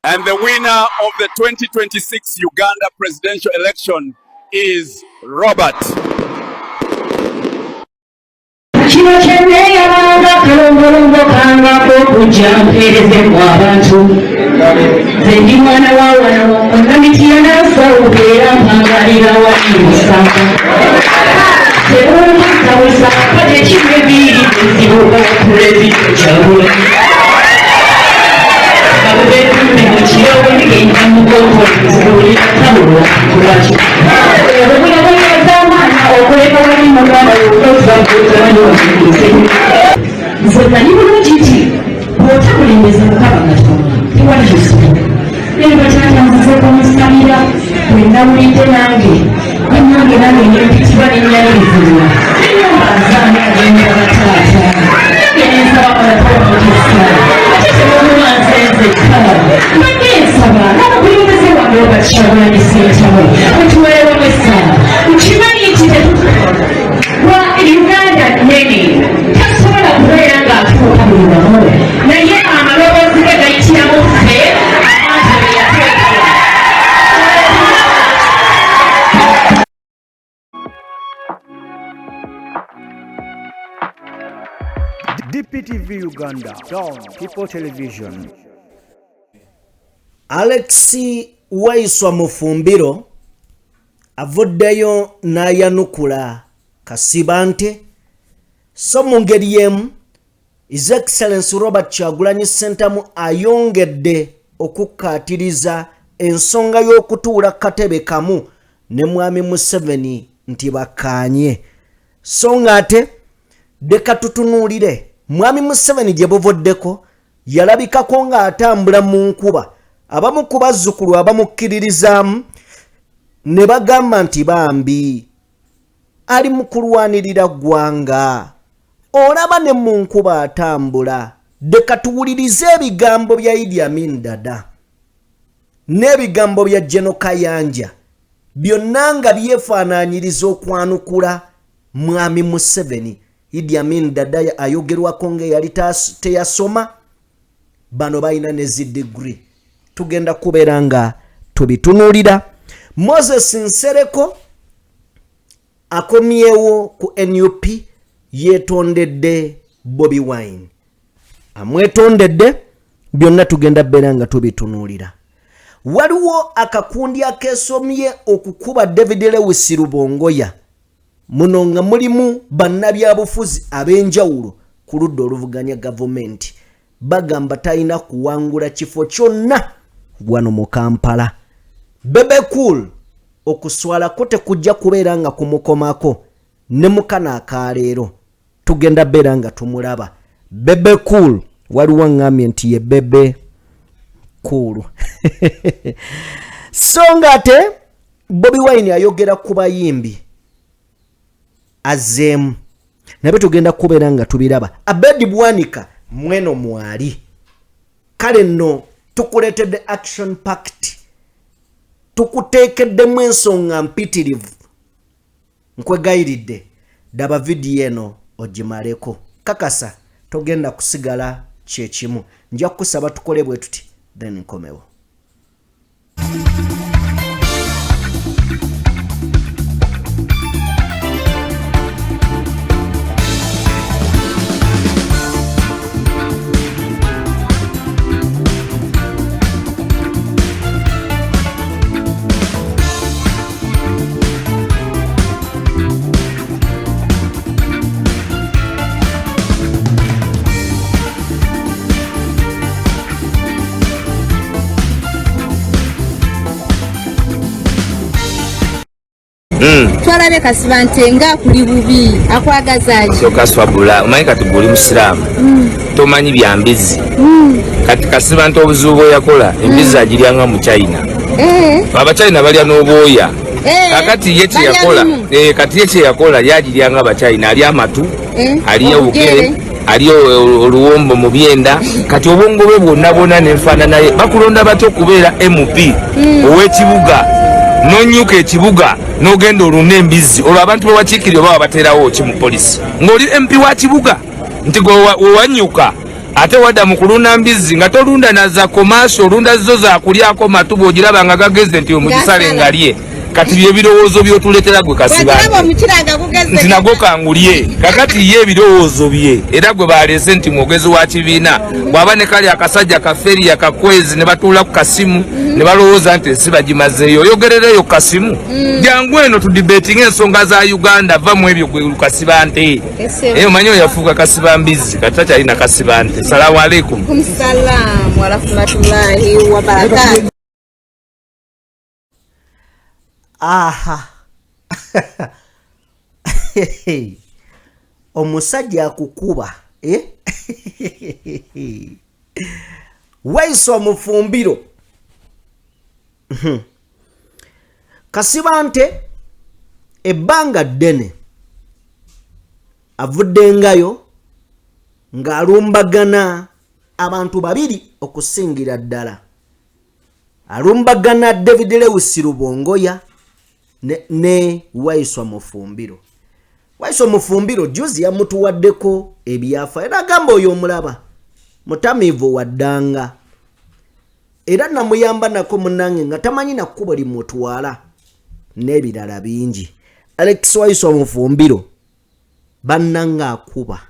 And the winner of the 2026 Uganda presidential election is Robert. Kino kye neeyamanga kalombolombo kangako okujja mpeerezemu abantu. Nze ndi mwana wa wano Namitiya Nsawo era mpangalira wali Lusaka. Tebuubuusabuusa kati ekimu ebiiri ezibuuka Pulezidenti Kyagulanyi. Babubeekumbe mu kiro bigenda mu konkola tabulwa lwaki. Obulamu okuleka wali muganda wo. Nze manyi bulungi nti bw'otakulembeza Mukama Katonda tewali kyosobola. Naye bataata nzizeeko musabira bwe nawulidde nange bannange nange nempitibwa nennyanirizibwa nenyumba nzaani agenda bataata nange nensaba malatowa mukisa ate tebamuma nze nzekka mbadde nsaba n'abakulembeze wange Robert Kyagulanyi Ssentamu mutuweewamu essaala. Nkimanyi nti wa Uganda nene tasobola kubeera ng'atuuka buli wamu, naye amaloboozi ge gayitiramu ffe abantu be yateekawo. DPTV Uganda, Dawn People Television. Alex Waiswa Mufumbiro avuddeyo n'ayanukula Kasibante. So mu ngeri y'emu His Excellency Robert Kyagulanyi Ssentamu ayongedde okukkaatiriza ensonga y'okutuula katebe kamu ne Mwami Museveni nti bakkaanye. So ng'ate leka tutunuulire Mwami Museveni gye buvuddeko yalabikako ng'atambula mu nkuba, abamu ku bazzukulu abamukkiririzaamu ne bagamba nti bambi ali mu kulwanirira ggwanga, olaba ne mu nkuba atambula. Leka tuwulirize ebigambo bya Idi Amin Dada n'ebigambo bya Geno Kayanja byonna nga byefaanaanyiriza okwanukula Mwami Museveni. Idi Amin Dada ayogerwako ng'eyali teyasoma, bano balina ne zi degree. Tugenda kubeera nga tubitunuulira. Moses Nsereko akomyewo ku NUP, yeetondedde Bobi Wine, amwetondedde. Byonna tugenda beera nga tubitunuulira. Waliwo akakundi akeesomye okukuba David Lewis Rubongoya, muno nga mulimu bannabyabufuzi ab'enjawulo ku ludda oluvuganya gavumenti, bagamba talina kuwangula kifo kyonna wano mu Kampala. Bebe Cool okuswalako tekujja kubeera nga kumukomako ne mukana akaleero tugenda beera nga tumulaba. Bebe Cool waliwo aŋŋambye nti ye Bebe Cool. So nga ate Bobi Wine ayogera ku bayimbi azzeemu nabyo tugenda kubeera nga tubiraba. Abedi Bwanika mweno mwali. Kale nno tukuleetedde action packed, tukuteekeddemu ensonga mpitirivu. Nkwegayiridde daba vidiyo eno ogimaleko, kakasa togenda kusigala kyekimu. Nja kukusaba tukole bwe tuti, then nkomewo. Twalabye Kasibante nga akuli bubi, akwagaza ki? Kyokka swabula omanyi kati gwe oli musiraamu, tomanyi bya mbizi. Kati Kasibante obuzibu bwe yakola, embizi agiryanga mu China. Abachina balya n'obwoya. Kakati ye kyeyakola Balya bimu. Kati ye kyeyakola yagiryanga abachina, ali amatu, ali obugere. Obugere, ali oluwombo mu byenda. Kati obwongo bwe bwonna bwonna nenfaanana ye bakulonda batya okubeera MP ow'ekibuga, n'onyuka ekibuga n'ogenda olunda embizzi, olwo abantu bewakiikirira oba wabateerawo ki mu polisi ng'oli MP wa kibuga nti gwe wewanyuka Ate wadda mu kulunda mbizzi nga tolunda na za komaasi, olunda zo za kulyako matu, bw'ogiraba nga gageze nti omugisale ngalye. Kati bye birowoozo by'otuleetera gwe Kasiba nti nagwo kangulye. Kakati ye ebirowoozo bye era gwe baleese nti mwogezi wa kibiina, bw'aba ne kali akasajja kaferiya kakwezi ne batuula ku kasimu ne balowooza nti ensi bagimazeeyo. Oyogerereyo ku kasimu, jangu eno tudibetinga ensonga za Uganda, va mu ebyo gwe Kasiba nte. Eyo omanyi oyo yafuuka Kasiba mbizzi, kati takyalina Kasiba nte. Salaamu aleikum. Salaam wa rahmatullahi wa barakatuh. Aha. Omusajja akukuba, eh? Waiswa Mufumbiro. Kasibante ebbanga ddene avuddengayo ng'alumbagana abantu babiri okusingira ddala. Alumbagana David Lewis Rubongoya ne Waiswa Mufumbiro. Waiswa Mufumbiro juzi yamutuwaddeko ebyafa era agamba oyo omulaba mutamiivu waddanga, era namuyamba nako munnange nga tamanyi na kkubo limutwala n'ebirala bingi. Alex Waiswa Mufumbiro bannange akuba.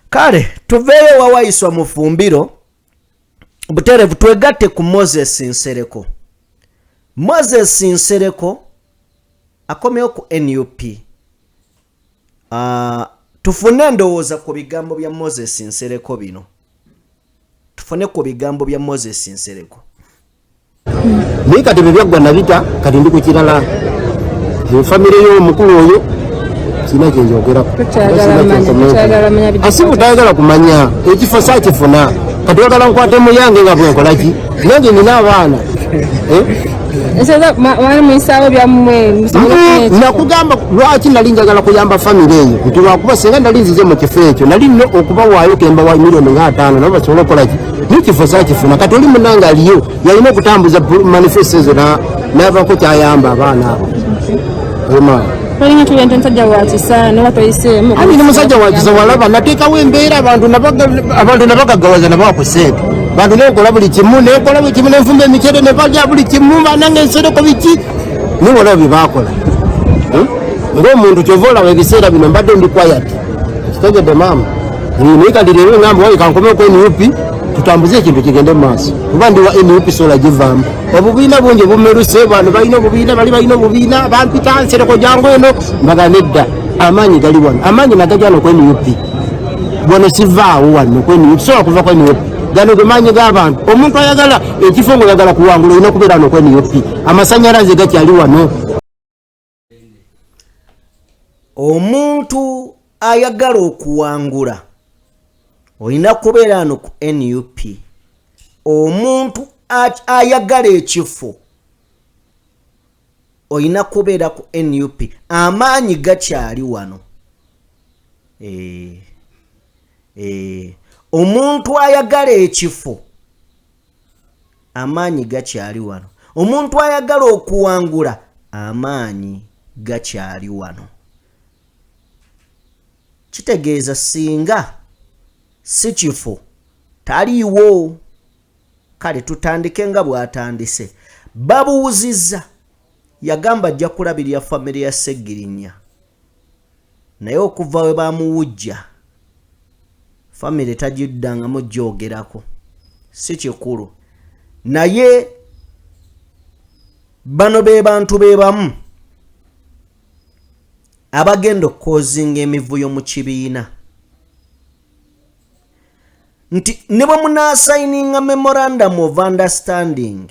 Kale tuveeyo wa Waiswa Mufumbiro butereevu twegatte ku Moses Nsereko. Moses Nsereko akomyewo ku NUP. Tufune endowooza ku bigambo bya Moses Nsereko bino. Tufune ku bigambo bya Moses Nsereko. Naye kati bwe byaggwa nabita, kati ndi ku kirala. Famire y'omukulu oyo sirina kye njogerako. Asibu tayagala kumanya ekifo saakifuna, kati oyagala nkwate muyange nga bwenkola ki? Nange nina abaana. Nakugamba lwaki nali njagala kuyamba famire eyo, nti lwakuba singa nali nzize mu kifo ekyo nali nina okubawaayo kembawa miliyoni nga 5 nabo basobole okukola ki? N'ekifo saakifuna. Kati oli munnange aliyo yalina okutambuza manifesto ezo n'avaako kyayamba abaana abo. Ani ni musajja wa kisa, walaba nateekawo embeera abantu nabagaggawaza nabawa ku ssente, bantu nenkola buli kimu, nenkola buli kimu, nenfumba emicere ne balya buli kimu, banange ensereko biki, naye walaba bye baakola. Ng'omuntu kyova olaba ebiseera bino mbadde ndi quiet, kitegedde maama. Naye kati leero ngamba wayi kankomeko ku NUP tutambuze ekintu kigende mu maaso, kuba ndi wa NUP sola givaamu. Obubiina bungi bumeruse, bano balina obubiina, bali balina obubiina, bampita Nsereko jangu eno, mbaga nedda, amaanyi gali wano, amaanyi nagajja wano ku NUP, wano sivaawo wano ku NUP, sobola kuva ku NUP. Gano ge maanyi g'abantu. Omuntu ayagala ekifo ng'oyagala kuwangula olina kubeera wano ku NUP. Amasannyalaze gakyali wano. Omuntu ayagala okuwangula olina kubeera wano ku NUP. Omuntu ayagala ekifo olina kubeera ku NUP. Amaanyi gakyali wano. Omuntu ayagala ekifo amaanyi gakyali wano. Omuntu ayagala okuwangula amaanyi gakyali wano. Kitegeeza singa si kifo taliiwo. Kale tutandike nga bw'atandise. Babuuzizza, yagamba ajja kulabirira famire ya Ssegirinya, naye okuva we bamuwujja famire tagiddangamu gyogerako, si kikulu. Naye bano be bantu be bamu abagenda okukoozinga emivuyo mu kibiina, nti ne bwe munaasayininga memorandum of understanding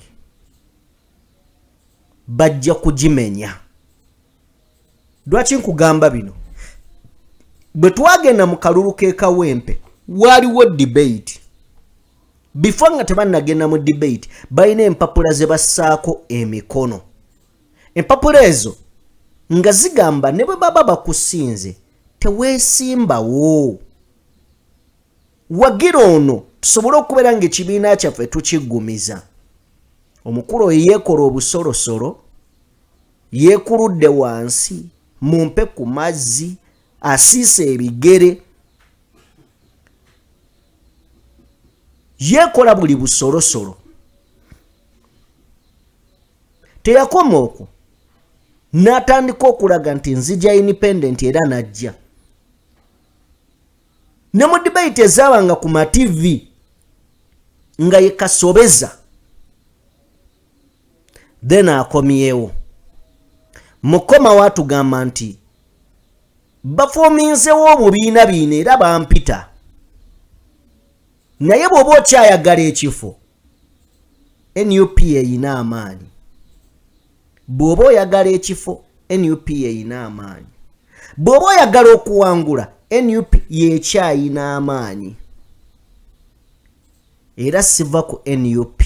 bajja kugimenya. Lwaki nkugamba bino? Bwe twagenda mu kalulu k'e Kawempe waaliwo debate. Before nga tebannagenda mu debate balina empapula ze bassaako emikono. Empapula ezo nga zigamba ne bwe baba bakusinze teweesimbawo, wagira ono tusobole okubeera ng'ekibiina kyaffe tukiggumiza. Omukulu oyo yeekola obusolosolo, yeekuludde wansi, mumpe ku mazzi, Asiise ebigere, yeekola buli busolosolo. Teyakoma okwo, n'atandika okulaga nti nzija independent, era n'ajja ne mu debate ezaabanga ku ma TV nga ye kasobeza. Then akomyewo mukoma waatugamba nti baforminzewo obubiina biina era bampita, naye bw'oba okyayagala ekifo, NUP eyina amaanyi. Bw'oba oyagala ekifo, NUP eyina amaanyi. Bw'oba oyagala okuwangula, NUP yekyayina amaanyi, era siva ku NUP.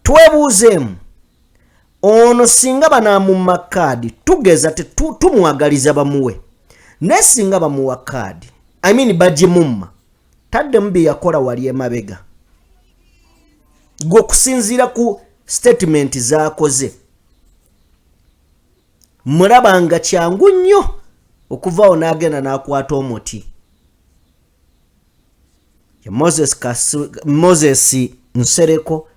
Twebuuzeemu, ono singa banaamumma kaadi, tugeza tumwagaliza bamuwe, naye singa bamuwa kaadi, I mean bagimumma, taddemu bye yakola wali emabega, gwe okusinziira ku statement z'akoze, mulaba nga kyangu nnyo okuvaawo n'agenda n'akwata omuti. Ye Moses Nsereko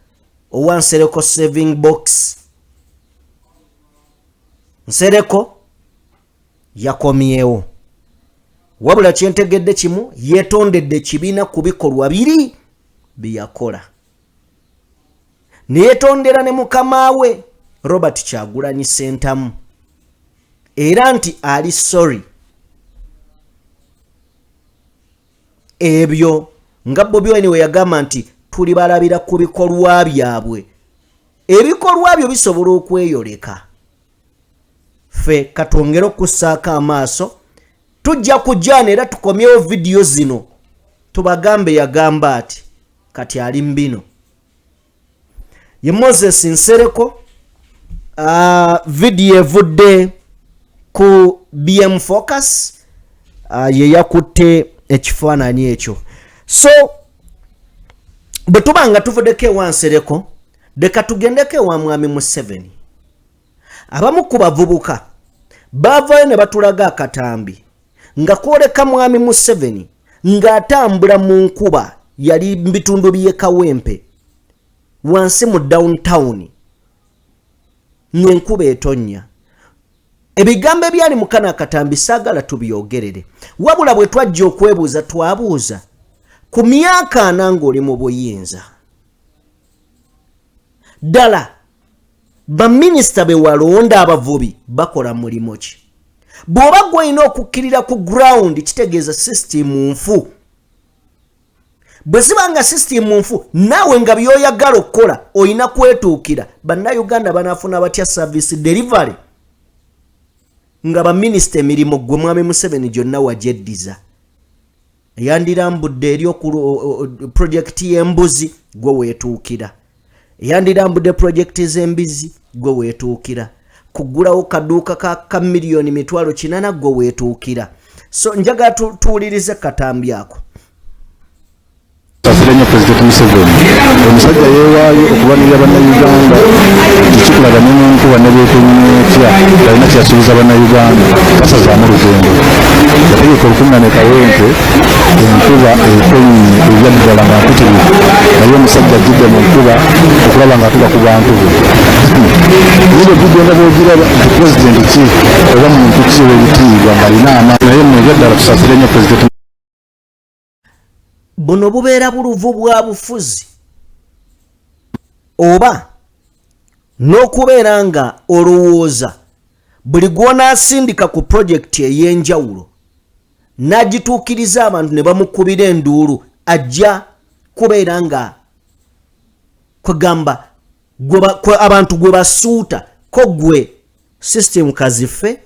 owa Nsereko Saving Box. Nsereko yakomyewo, wabula kyentegedde kimu, yeetondedde ekibiina ku bikolwa biri bye yakola, neyeetondera ne mukama we Robert Kyagulanyi Ssentamu, era nti ali sorry. Ebyo nga Bobi Wine we yagamba nti tulibalabira ku bikolwa byabwe, ebikolwa byo bisobola okweyoleka. Ffe katwongere okussaako amaaso, tujja kujjaana era tukomyewo vidiyo zino tubagambe yagamba ati kati ali mu bino. Ye Moses Nsereko, vidiyo evudde ku BM Focus, ye yakutte ekifaananyi ekyo. So bwe tuba nga tuvuddeko ewa Nsereko, leka tugendeko ewa Mwami Museveni. Abamu ku bavubuka baavaayo ne batulaga akatambi nga kwoleka Mwami Museveni ng'atambula mu nkuba, yali mu bitundu by'e Kawempe wansi mu downtown ng'enkuba etonnya. Ebigambo ebyali mu kano akatambi saagala tubyogerere, wabula bwe twajja okwebuuza, twabuuza ku myaka 40 ng'oli mu buyinza, ddala baminisita be walonda abavubi bakola mulimu ki? Bw'oba gw'olina okukkirira ku ground, kitegeeza system nfu. Bwe ziba nga system nfu, naawe nga by'oyagala okukola olina kwetuukira, Bannayuganda banaafuna batya service delivery nga baminisita emirimu gwe Mwami Museveni gyonna wagyeddiza? Eyandirambudde eri projekiti y'embuzi, gwe weetuukira. Eyandirambudde projekiti z'embizi, gwe weetuukira. Kuggulawo kaduuka ka miliyoni 800,000, gwe weetuukira. So njagala tuwulirize katambi ako. Saasira nnyo Pulezidenti Museveni, omusajja yeewaayo okulwanirira Bannayuganda, tekikulaga ne mu nkuba ne bwetonnya etya, talina kyeyasuubiza Bannayuganda, tasazaamu lugendo. Yategeka olukuŋŋaana e Kawempe, enkuba etonnye ebyaddala nga mpitirivu, naye omusajja ajjidde mu nkuba okulaba ng'atuuka ku bantu be. Naye vidiyo nga bw'ogiraba nti pulezidenti ki oba muntu ki ow'ebitiibwa ng'alina amaanyi, naye mmwe ebyaddala tusaasire nnyo Pulezidenti. Buno bubeera buluvu bwa bufuzi oba n'okubeera nga olowooza buli gw'onaasindika ku projekiti ey'enjawulo n'agituukiriza abantu ne bamukubira enduulu, ajja kubeera nga kwegamba abantu gwe basuuta ko gwe system kazife,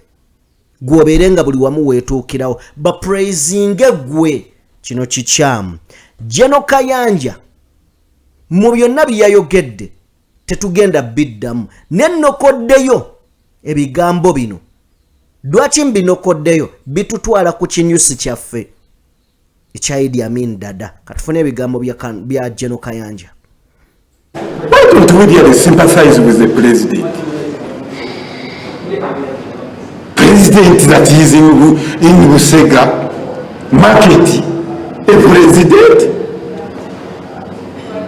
gw'obeere nga buli wamu weetuukirawo bapraisinge gwe. Kino kikyamu. General Kayanja mu byonna bye yayogedde tetugenda biddamu, nennokoddeyo ebigambo bino. Lwaki mbinokoddeyo? Bitutwala ku kinyusi kyaffe ekya Idi Amin Dada. Katufune ebigambo bya General Kayanja. Why don't we really sympathize with the president? President president that is in Busega market? A president?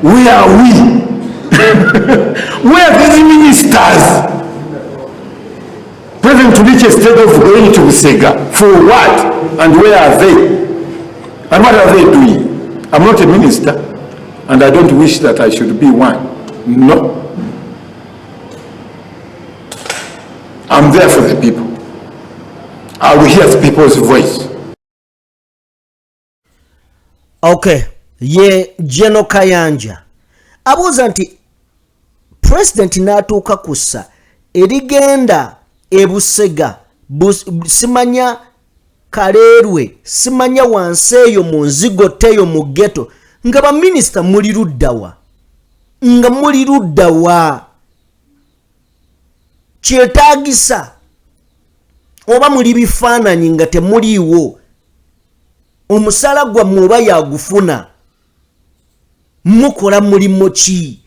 Where are we? Where are these ministers? President to reach a state of going to Busega. For what? And where are they? And what are they doing? I'm not a minister, and I don't wish that I should be one. No. I'm there for the people. I will hear the people's voice. Okay, ye General Kayanja abuuza nti president n'atuuka kussa erigenda ebusega simanya kaleerwe simanya wansi eyo mu nzigotta eyo mu ghetto nga baminisita muli luddawa nga muli luddawa kyetaagisa oba muli bifaananyi nga temuliiwo omusala gwammwe oba yagufuna mukola mulimu ki?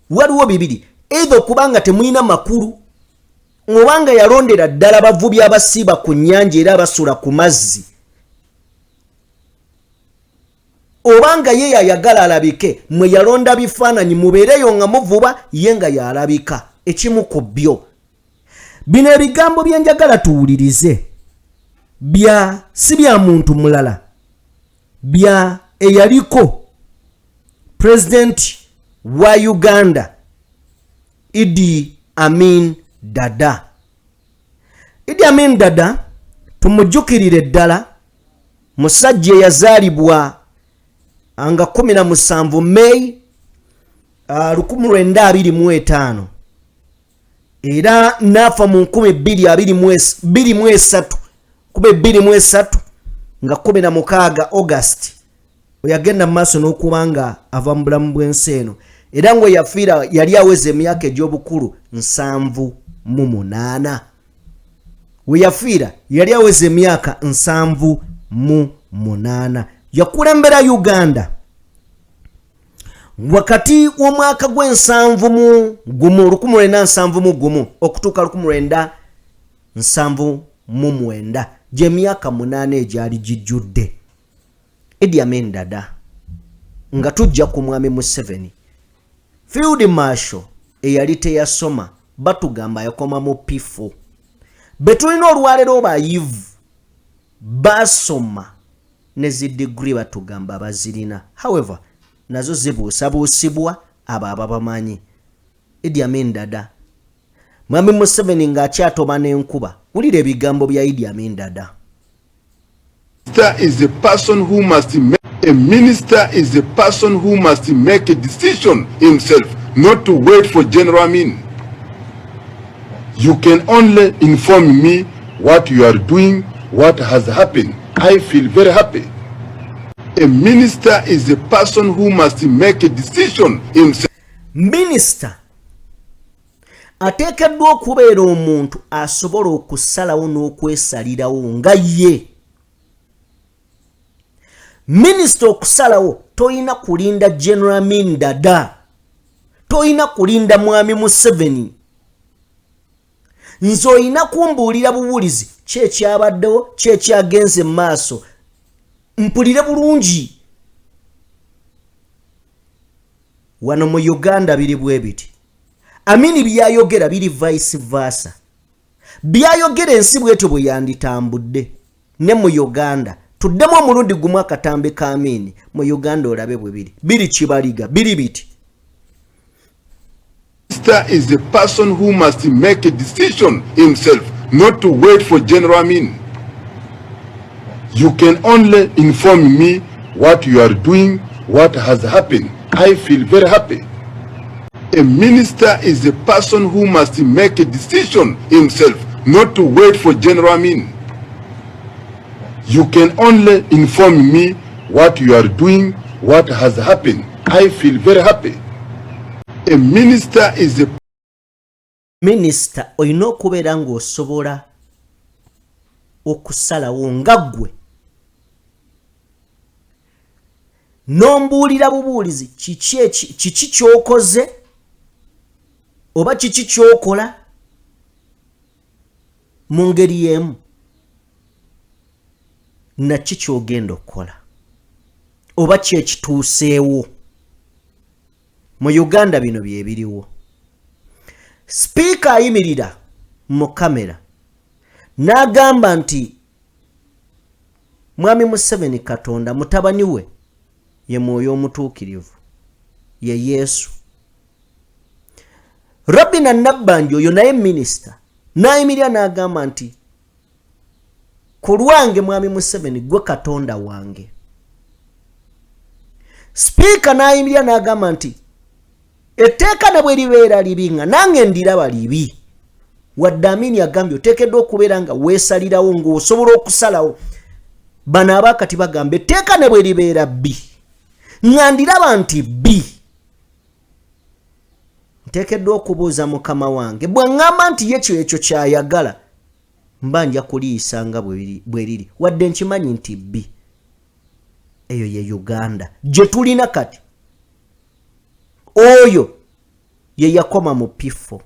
Waliwo bibiri, either okubanga temulina makulu obanga yalondera ddala bavubi abasiiba ku nnyanja era abasula ku mazzi, obanga ye yayagala alabike mwe yalonda bifaananyi mubeereyo nga muvuba ye nga yalabika ekimu ku byo. Bino ebigambo bye njagala tuwulirize bya si bya muntu mulala, bya eyaliko president wa Uganda Idi Amin Dada. Idi Amin Dada tumujjukirire ddala, musajja eyazaalibwa nga 17 May 1925 era n'afa mu 2023 nga 16 August oyagenda mu maaso n'okuba nga ava mu bulamu bw'ensi eno, era ngwe yafiira yali aweza emyaka egy'obukulu 78. We yafiira yali aweza emyaka 78. Yakulembera Uganda wakati w'omwaka gw'ensanvu mu gumu 1971 okutuuka 1979, gy'emyaka 8 egyali gijjudde. Idi Amin Dada nga tujja ku mwami Museveni, Field Marshal eyali teyasoma batugamba yakoma mu P4. Be tulina olwaleero bayivu basoma ne zi degree batugamba bazirina, however nazo zibuusabuusibwa abo ababamanyi. Idi Amin Dada, mwami Museveni ng'akyatoba n'enkuba, wulira ebigambo bya Idi Amin Dada. Is a person who must make, a minister is a person who must make a decision himself, not to wait for General Amin. You can only inform me what you are doing, what has happened. I feel very happy. A minister is a person who must make a decision himself. Minister ateekeddwa okubeera omuntu asobola okusalawo n'okwesalirawo nga ye. Minisita okusalawo toyina kulinda General Amin Dada, toyina kulinda mwami Museveni. Nze oyina kumbuulira buwulizi ki ekyabaddewo, ki ekyagenze mu maaso, mpulire bulungi. Wano mu Uganda biri bwe biti. Amini byayogera biri vice versa. Byayogera ensi bwetyo bwe yanditambudde ne mu Uganda. Tuddemu omulundi gumu akatambi ka Amini mu Uganda olabe bwe biri. Biri kibaliga, biri biti. Minister is a person who must make a decision himself, not to wait for General Amin. You can only inform me what you are doing, what has happened. I feel very happy. A minister is a person who must make a decision himself, not to wait for General Amin. You can only inform me what you are doing, what has happened. I feel very happy. A minister is a Minisita olina okubeera ng'osobola okusalawo nga ggwe n'ombuulira bubuulizi kiki ky'okoze oba kiki ky'okola. Mu ngeri y'emu, naki ky'ogenda okukola oba kyekituuseewo mu Uganda? Bino bye biriwo. Sipiika ayimirira mu kamera n'agamba nti Mwami Museveni Katonda, mutabani we ye Mwoyo Omutuukirivu, ye Yesu. Robina Nabbanja oyo naye minisita n'ayimirira n'agamba nti ku lwange, Mwami Museveni, gwe Katonda wange. Sipiika n'ayimirira n'agamba nti etteeka ne bwe libeera libi, nga nange ndiraba libi, wadde Amini agambye oteekeddwa okubeera nga weesalirawo, ng'osobola okusalawo. Bano abaakati bagamba etteeka ne bwe libeera bbi, nga ndiraba nti bbi, nteekeddwa okubuuza mukama wange. Bwe ŋŋamba nti ye kyo ekyo kyayagala, mba nja kuliyisa nga bwe riri, wadde nkimanyi nti bbi. Eyo ye Uganda gye tulina kati. Oyo ye yakoma mu P4.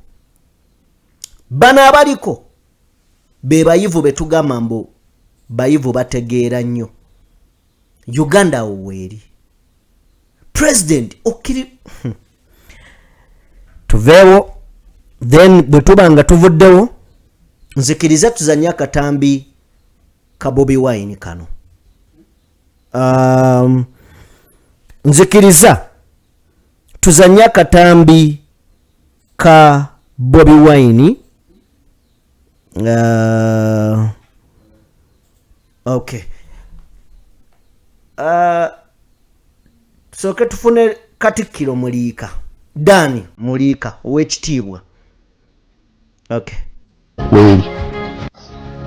Bano abaliko be bayivu be tugamba mbu bayivu, bategeera nnyo. Uganda awo weeri. President okiri tuveewo. Then bwe tuba nga tuvuddewo, nzikiriza tuzanye akatambi ka Bobi Wine kano. Nzikiriza tuzanye akatambi ka Bobi Wine. Okay, tusooke tufune Katikkiro Muliika, Dan Muliika ow'ekitiibwa. Okay. Weeri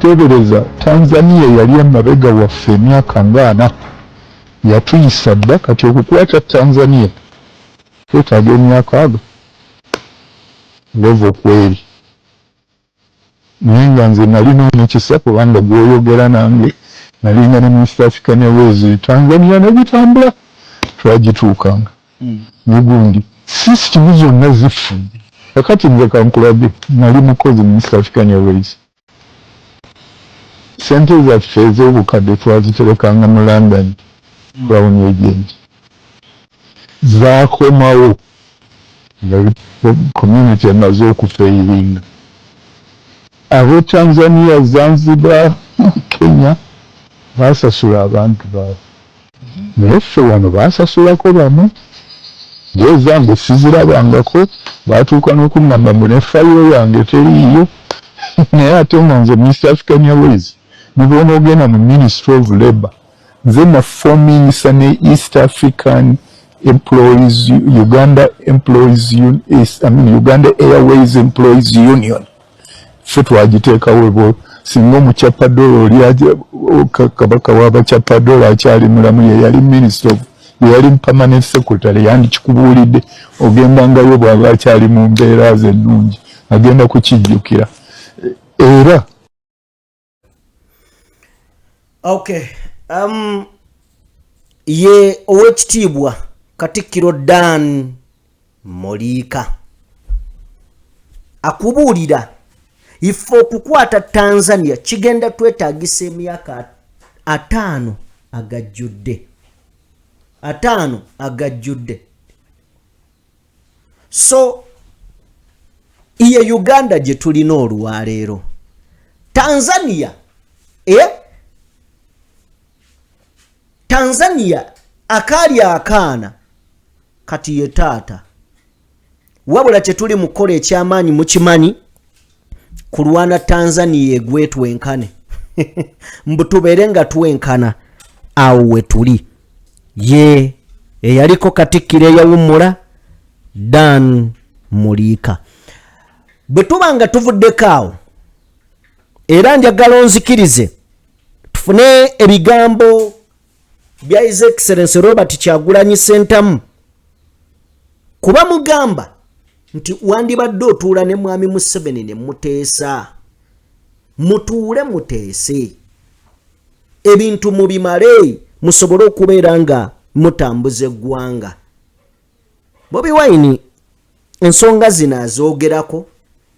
teebereza Tanzania yali emabega waffe emyaka nga 40, yatuyisa dda. Kati okukwata Tanzania twetaaga emyaka ago level kweri. Naye nga nze nalina omukisa, kubanga gwoyogera nange nalinga ne mu East African Airways, Tanzania nebitambula, twagituukanga negundi system zonna zifudde. Kakati nze kankulage, nali mukozi mu East African Airways. Sente zaffe ez'obukadde twaziterekanga mu London Crown Agent, zakomawo nga community emaze okufailinga. Ab'e Tanzania, Zanzibar, Kenya basasula abantu baabwe, naye ffe wano basasulako bamu. Ng'ezange sizirabangako. Batuuka n'okuŋŋamba mbu ne fayiro yange teriiyo, naye ate nga nze mu East African Airways, ne bw'onoogenda mu Ministry of Labour, nze naformingisa ne East African Employees, Uganda Employees, I mean, Uganda Airways Employees Union. Ffe twagiteekawo. Ebo singa omucapadola oli kabaka w'abacapadola akyali mulamu, ye yali minister of, ye yali permanent secretary, yandikikubuulidde. Ogendangayo bw'aba akyali mu mbeera ze ennungi, agenda kukijjukira era. Okay, ye owekitiibwa Katikkiro Dan Muliika akubuulira ife okukwata Tanzania kigenda twetaagisa emyaka 50 agajjudde, 50 agajjudde. So iye Uganda gye tulina olwaleero, Tanzania, eh? Tanzania akaali akaana kati ye taata. Wabula kyetuli mu kukola ekyamaanyi, mukimanyi, kulwana Tanzania egwetwenkane, mbu tubeere nga twenkana. Awo we tuli. Ye eyaliko katikkiro eyawummula Dan Muliika. Bwe tuba nga tuvuddeko awo, era njagala onzikirize tufune ebigambo bya His Excellence Robert Kyagulanyi Sentamu, kuba mugamba nti wandibadde otuula ne Mwami Museveni ne muteesa, mutuule muteese ebintu mubimale, musobole okubeera nga mutambuza eggwanga. Bobi Wine ensonga zino azoogerako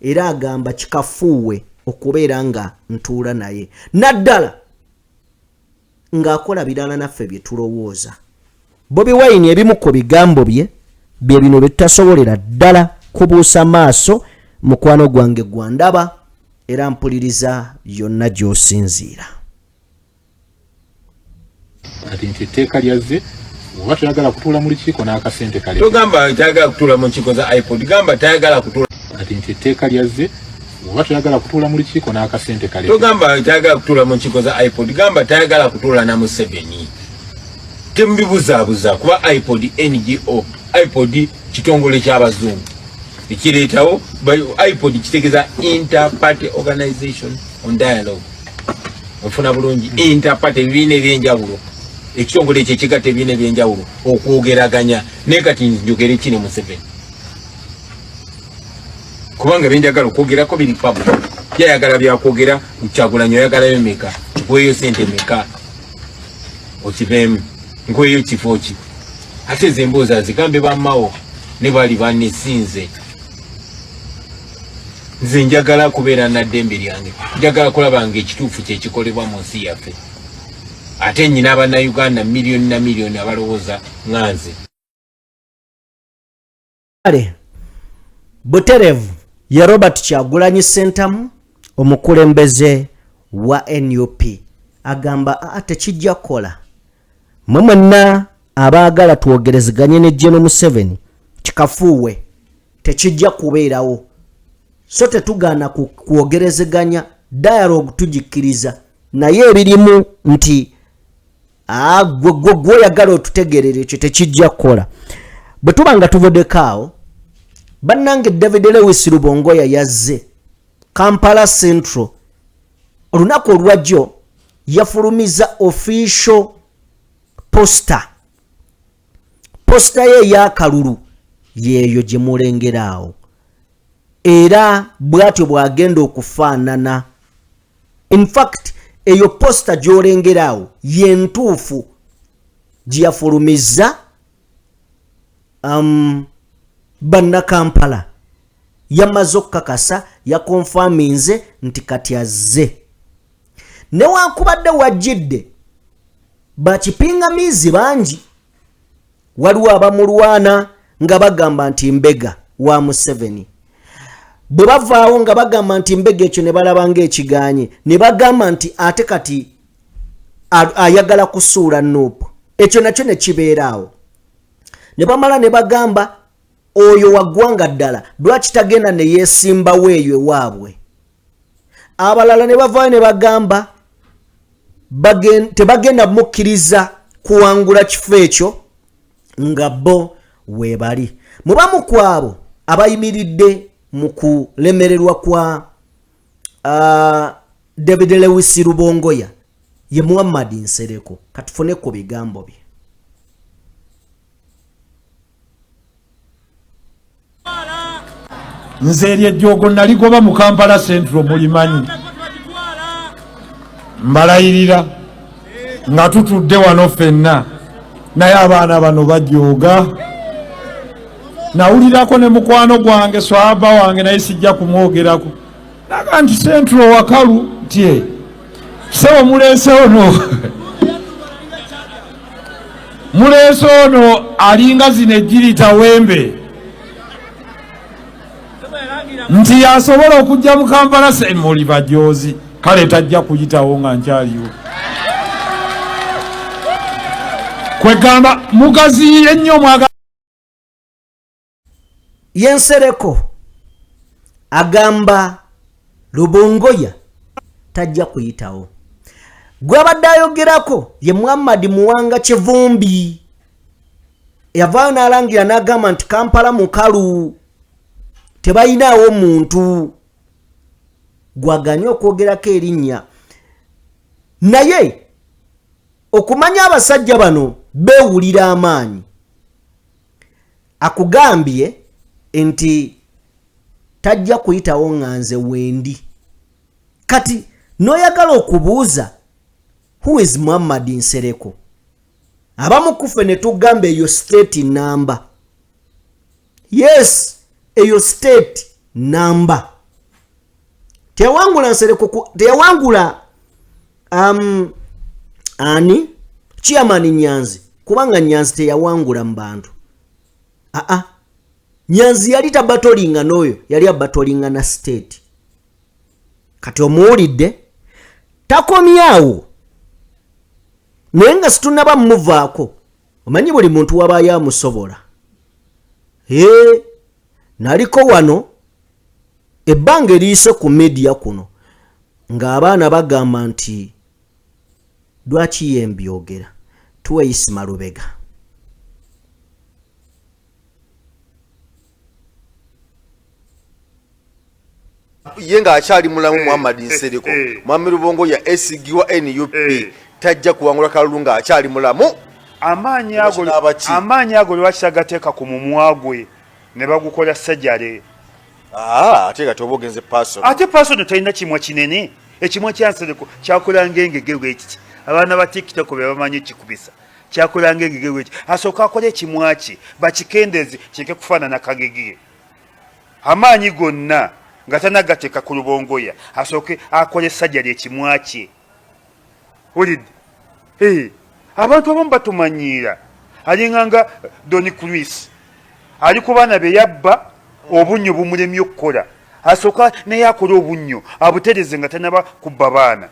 era agamba kikafuuwe. okubeera nga ntuula naye, naddala ng'akola birala naffe bye tulowooza. Bobi Wine ebimu ku bigambo bye bye bino bye tutasobolera ddala kubuusa maaso. Mukwano gwange gwandaba era mpuliriza yonna gy'osinziira. Kati nti etteeka lyazze, oba toyagala kutuula mu lukiiko n'akasente kale. Togamba tayagala kutuula mu nkiiko za IPOD, gamba tayagala kutuula. Kati nti etteeka lyazze, oba toyagala kutuula mu lukiiko n'akasente kale. Togamba tayagala kutuula mu nkiiko za IPOD, gamba tayagala kutuula na Museveni. Temubibuzaabuza kuba IPOD NGO, IPOD kitongole ky'abazungu ekireetawo. IPOD kitegeeza Inter-Party Organization on Dialogue. Onfuna bulungi? Inter-party, ebibiina ebyenjawulo, ekitongole ekyo ekigatta ebibiina ebyenjawulo okwogeraganya. Naye kati njogere ki ne Museveni? Kubanga byenjagala okwogerako biri public. Yayagala byakwogera. Kyagulanyi oyagalayo meka? Kikuweeyo sente meka okiveemu? Nkuweeyo kifo ki? Ate ezo emboozi azigambe bammawo ne bali banesinze. Nze njagala kubeera na ddembe lyange, njagala kulaba nga ekituufu kyekikolebwa mu nsi yaffe. Ate nyina Abannayuganda miliyoni na miliyoni abalowooza nga nze. Kale buterevu ye Robert Kyagulanyi Ssentamu, omukulembeze wa NUP, agamba aa tekijja kukola. Mwe mwenna abaagala twogerezeganye ne General Museveni, kikafuuwe, tekijja kubeerawo. So tetugaana kwogerezeganya, dialogue tugikkiriza, naye ebirimu nti gwe gwe gweoyagala otutegerera, ekyo tekijja kukola. Bwe tuba nga tuvuddeko awo, bannange, David Lewis Rubongoya yazze Kampala Central olunaku olwajjo, yafulumiza official poster. Poster ye ey'akalulu yeeyo gye mulengera awo, era bw'atyo bw'agenda okufaanana. Infact eyo poster gy'olengera awo yentuufu gye yafulumizza bannakampala. Yamaze okukakasa, yakonfaminze nti kati azze, newankubadde wajjidde bakipingamiizi bangi. Waliwo abamulwana nga bagamba nti mbega wa Museveni. Bwe bavaawo nga bagamba nti mbega, ekyo ne balaba ng'ekiganye, ne bagamba nti ate kati ayagala kusuula NUP, ekyo nakyo ne kibeeraawo. Ne bamala ne bagamba oyo wa ggwanga ddala, lwaki tagenda ne yeesimbawo eyo ewaabwe? Abalala ne bavaayo ne bagamba tebagenda mukkiriza kuwangula kifo ekyo nga bo weebali. Mubamu ku abo abayimiridde mu kulemererwa kwa David Lewis Rubongoya ye Muhammad Nsereko. Katufune ku bigambo bye. Nze eryo ejjoogo naligoba mu Kampala Central, mulimanyi. Mbalayirira nga tutudde wano ffenna, naye abaana bano bajooga. Nawulirako ne mukwano gwange, swaba wange, naye sijja kumwogerako, naga nti Central wakalu tye sebo. Muleese ono, muleese ono alinga zino ejjirita wembe, nti yasobola okujja mu Kampala. Se muli bajozi, kale tajja kuyitawo nga nkyaliwo. Kwegamba mugaziye nnyo mwaga. Yensereko agamba Rubongoya tajja kuyitawo. Gwabadde ayogerako ye Muhammad Muwanga Kivumbi, yavaayo n'alangira n'agamba nti Kampala mukalu, tebayinaawo muntu gwaganye okwogerako erinnya. Naye okumanya abasajja bano beewulira amaanyi, akugambye nti tajja kuyitawo nga nze wendi. Kati n'oyagala okubuuza, who is Muhammad Nsereko? Abamu kufe ne tugamba eyo state number. Yes, eyo state number. Teyawangula Nsereko, teyawangula ani chairman Nyanzi, kubanga Nyanzi teyawangula mu bantu. Aa, Nyanzi yali tabatolinga n'oyo, yali abatolinga na state. Kati omuwulidde takomyawo, naye nga situnaba mmuvaako. Omanyi buli muntu wabaayo amusobola. Ee, naliko wano ebbanga eriyise ku media kuno ng'abaana bagamba nti lwaki ye mbyogera. Tuwe Isima Lubega. Ye ng'akyali mulamu Muhammad Nsereko, Mwami Lubongo ya SG wa NUP tajja kuwangula kalulu ng'akyali mulamu. Amaanyi ago lwaki tagateeka ku mumwa gwe ne bagukola sajjale? Ate kati oba ogenze person. Ate person talina kimwa kinene. Ekimwa kya Nsereko kyakola ng'engege bwekiti. Abaana ba TikTok be bamanyi ekikubisa. Kyakola ng'engege bwekiti. Asooka akole ekimwa kye bakikendeeze kireke kufaanana kagege. Amaanyi gonna nga tanagateeka ku Lubongoya asooke akole sajjali ekimwa kye. Owulidde? Abantu abamu batumanyiira. Alinga nga Don Chris ali ku baana be yabba, obunnyo bumulemye okukola. Asooka naye akole obunnyo abutereze nga tanaba kubba baana.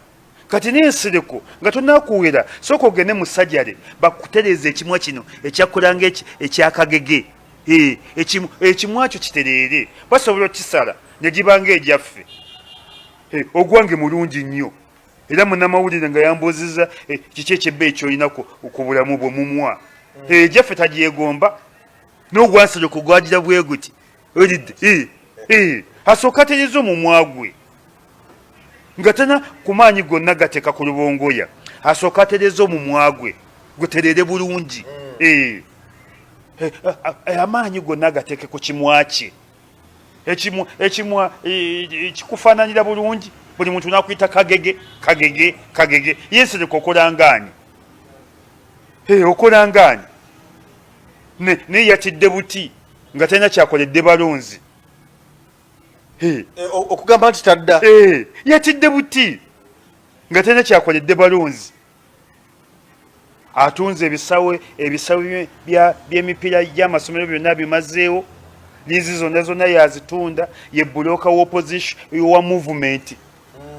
Kati n'Ensereko nga tonakuwera, sooka ogende mu sajjale bakutereeze ekimwa kino ekyakola nga ekyakagege. Ekimwa kyo kitereere, basobola okukisala ne giba nga egyaffe. Ogwange mulungi nnyo. Era munnamawulire nga yambuuzizza kiki ekyebbeeyi ky'olina ku bulamu bwe mumwa. Egyaffe tagyegomba, n'ogwansereko gwagira bwe guti. Olidde? Asooka atereeze omumwa gwe nga tana ku maanyi gonna gateeka ku Lubongoya. Asooka atereeze omumwa gwe gutereere bulungi. Amaanyi gonna agateeke ku kimwa kye. Ekimwa kikufaananira bulungi, buli muntu n'akuyita kagege kagege kagege. Ye Nsereko okola ngaani? Okola ngaani? Naye yatidde buti nga talina kyakoledde balonzi. Okugamba nti tadda. Yatidde buti nga talina kyakoledde balonzi. Atunze ebisawe by'emipiira gy'amasomero byonna bimazeewo, liizi zonna zonna yazitunda. Ye bulooka wa movement.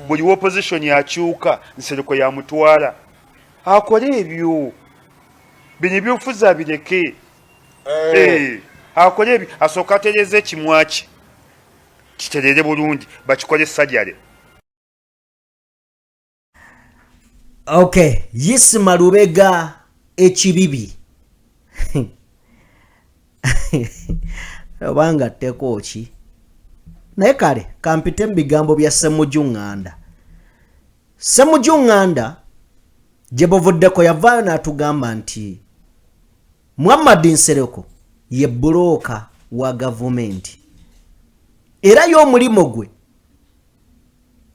Buli opposition akyuka Nsereko yamutwala akole ebyo. Bino ebyobufuzi abireke. Akole ebyo, asooka atereeze ekimwa kye kitereere bulungi, bakikole sajjale. Okay, Isima Lubega ekibibi obanga tteko ki, naye kale kampite mu bigambo bya Ssemuju Nganda. Ssemuju Nganda gye buvuddeko yavaayo n'atugamba nti Muhammad Nsereko ye bulooka wa gavumenti, era y'omulimu gwe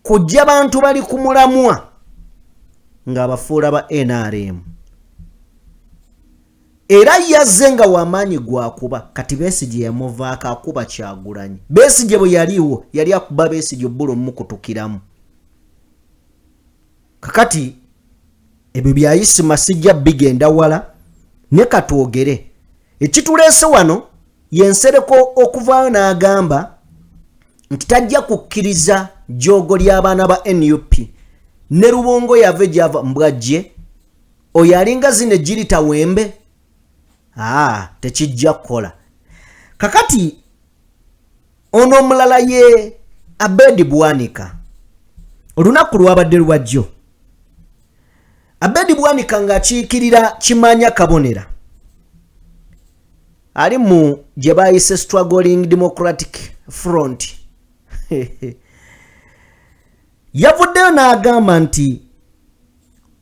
kujja bantu bali ku mulamwa ng'abafuula ba NRM, era yazze nga wamaanyi gwakuba. Kati Besigye yamuvaako akuba Kyagulanyi. Besigye bwe yaliwo yali akuba Besigye obbula omukutukiramu. Kakati ebyo bya Isima sijja bigenda wala, ne katwogere ekituleese wano. Ye Nsereko okuvaayo n'agamba nti tajja kukkiriza joogo ly'abaana ba NUP ne Lubongo yave gyava mbwajje oyo alinga zino ejirita wembe. Tekijja kukola. Kakati ono omulala ye Abedi Bwanika, olunaku lwabadde lwajjo. Abedi Bwanika ng'akiikirira Kimanya Kabonera, ali mu gye bayise Struggling Democratic Front, yavuddeyo n'agamba nti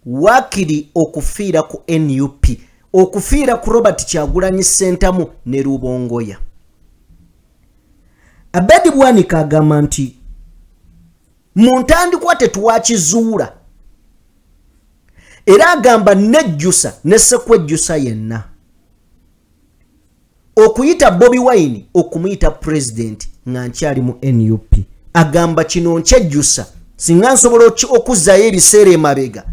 waakiri okufiira ku NUP, okufiira ku Robert Kyagulanyi Ssentamu ne Lubongoya. Abedi Bwanika agamba nti mu ntandikwa tetwakizuula, era agamba nejjusa ne sekwejjusa yenna okuyita Bobi Wine okumuyita president nga nkyali mu NUP. Agamba kino nkyejjusa, singa nsobola okuzzaayo ebiseera emabega,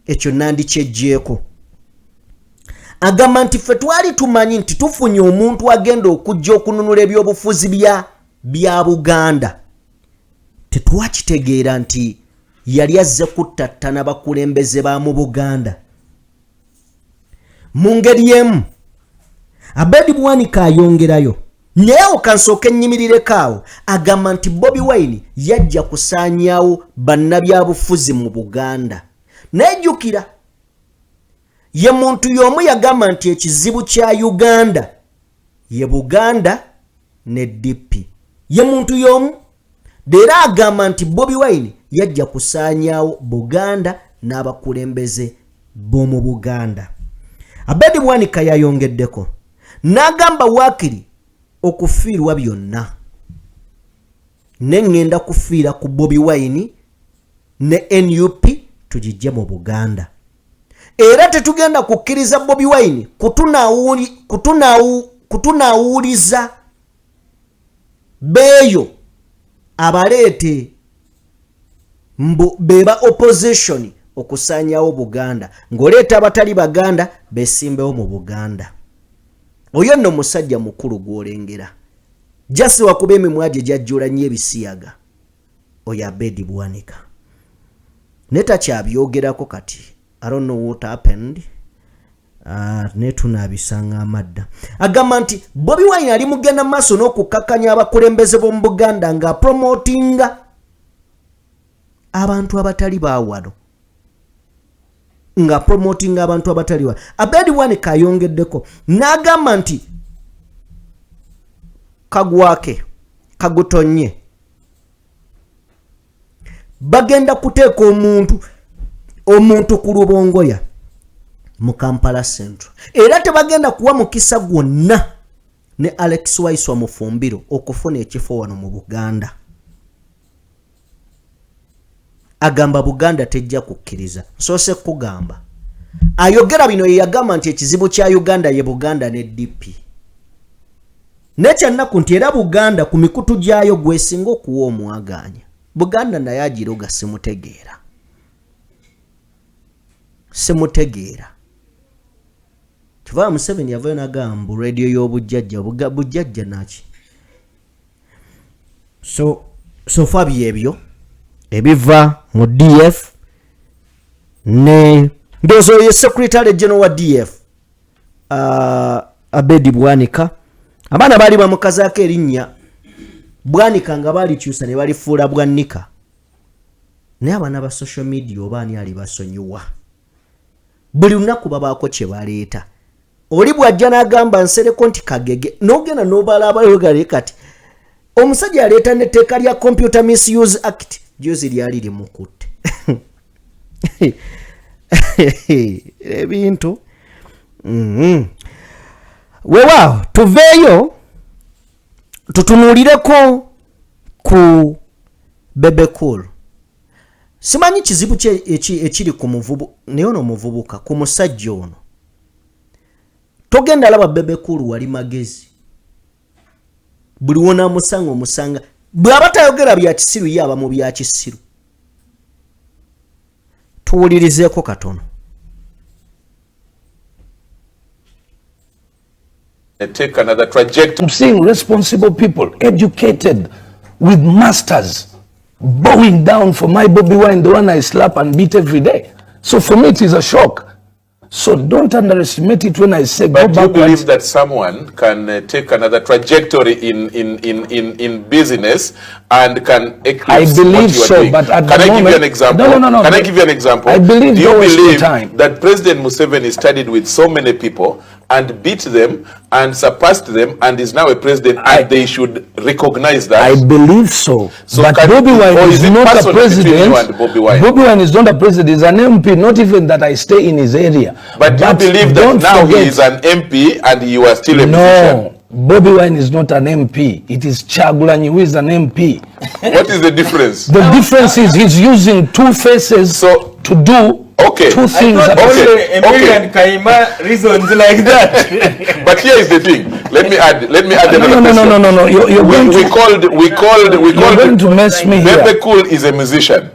ekyo nandikyejjeeko. Agamba nti ffe twali tumanyi nti tufunye omuntu agenda okujja okununula ebyobufuzi bya Buganda. Tetwakitegeera nti yali azze kuttattana bakulembeze ba mu Buganda. Mu ngeri emu Abedi Bwanika ayongerayo, naye awo kansooke nnyimirireko awo. Agamba nti Bobi Wine yajja kusaanyaawo bannabyabufuzi mu Buganda. Naye jjukira, ye muntu y'omu yagamba nti ekizibu kya Uganda ye Buganda ne DP. Ye muntu y'omu leero agamba nti Bobi Wine yajja kusaanyaawo Buganda n'abakulembeze b'omu Buganda. Abedi Bwanika yayongeddeko n'agamba, waakiri okufiirwa byonna ne ŋŋenda kufiira ku Bobi Wine ne NUP tugijje mu Buganda, era tetugenda kukkiriza Bobi Wine kutunaawuliza beeyo abaleete mbu beba opposition okusaanyawo Buganda, ng'oleeta abatali Baganda besimbewo mu Buganda. Oyo nno musajja mukulu gw'olengera, jasi wakuba emimwa gye gyajjula nnyo ebisiyaga. Oyo Abedi Bwanika naye takyabyogerako kati. I don't know what happened. Naye tunaabisanga amadda. Agamba nti Bobi Wine ali mugenda maaso n'okukakkanya abakulembeze b'omu Buganda ng'apromotinga abantu abatali baawano, nga promoting abantu abatali wa. Abedi Bwanika ayongeddeko n'agamba nti kagwake kagutonye, bagenda kuteeka omuntu ku Lubongoya mu Kampala Central, era tebagenda kuwa mukisa gwonna ne Alex Waiswa Mufumbiro okufuna ekifo wano mu Buganda. Agamba Buganda tejja kukkiriza. Nsoose kugamba, ayogera bino ye yagamba nti ekizibu kya Uganda ye Buganda ne DP. Nekyannaku nti era Buganda ku mikutu gyayo gwesinga okuwa omwagaanya. Buganda naye agiroga. Simutegeera, simutegeera. Kiva Museveni yavayo nagamba mbu rediyo y'obujjajja, bujjajja naki? So far byebyo ebiva mu DF. Ne ndowooza oyo secretary general wa DF, Abedi Bwanika, abaana baali bamukazaako erinnya Bwanika nga baalikyusa ne balifuula Bwanika. Naye abaana ba social media, oba ani alibasonyiwa? Buli lunaku babaako kye baleeta. Oli bw'ajja n'agamba Nsereko nti kagege, n'ogenda n'obalaabayogale. Kati omusajja aleeta n'etteeka lya Computer Misuse Act, juzi lyali limukutte ebintu. Weewaawo tuveeyo tutunuulireko ku Bebe Cool. Simanyi kizibu ki ekiri ku muvubu, naye ono omuvubuka, ku musajja ono. Togenda laba Bebe Cool wali magezi, buli wonaamusanga omusanga bw'aba tayogera bya kisiru, ye aba mu bya kisiru. Tuwulirizeeko katono. Take another trajectory. I'm seeing responsible people, educated, with masters, bowing down for my Bobby Wine, the one I slap and beat every day. So for me, it is a shock. So don't underestimate it when I say But go do you backwards. Believe that someone can take another trajectory in business and can eclipse I believe what you are so, doing? But at Can the I give you moment- an example? No. Can I give you an example? I believe Do you don't waste your believe time. That President Museveni studied with so many people and beat them and surpassed them and is now a president and they should recognize that? I believe so. So But Bobby Wine or is is it not a personal between you president. and Bobby Wine? Bobby Wine is not a president. He's an MP. Not even that I stay in his area. But do you believe that Don't now he forget- is an MP and you are still a musician? No, Bobby Wine is not an MP. It is Kyagulanyi who is an MP. What is the difference? The difference is he's using two faces to do Okay. Two things. I thought Okay. only Emily Okay. and Kaima reasons like that. But here is the thing. Let me add. Let me add No, another no, no, question. no, no, no. You're we, going we to, called. We called. We you're called. going to mess me here. Bebe Cool is a musician,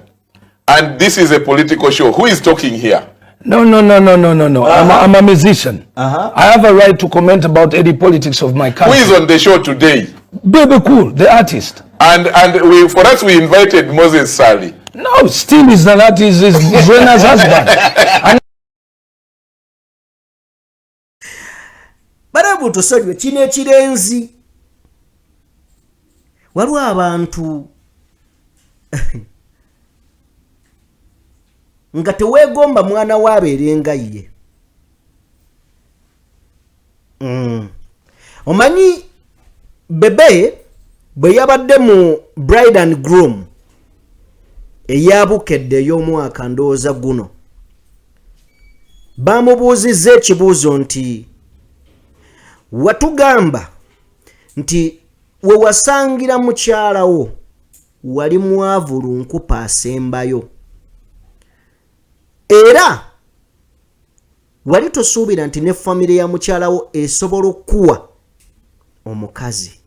and this is a political show. Who is talking here? No, no, no, no, no, no, no. I'm a musician. I have a right to comment about any politics of my Who country. is on the show today? Bebe Cool, the artist. And we for us we invited Moses Sali. No, still is an artist, is Zuena's husband. And Balabu tusonyiwe kino ekirenzi. Waliwo abantu nga teweegomba mwana we abeere nga ye. Omanyi Bebe bwe yabadde mu Bride and Groom eyabukedde ey'omwaka ndowooza guno, bamubuuzizza ekibuuzo nti watugamba nti we wasangira mukyalawo wali mwavu lunkupa asembayo, era wali tosuubira nti ne famire ya mukyalawo esobola okukuwa omukazi,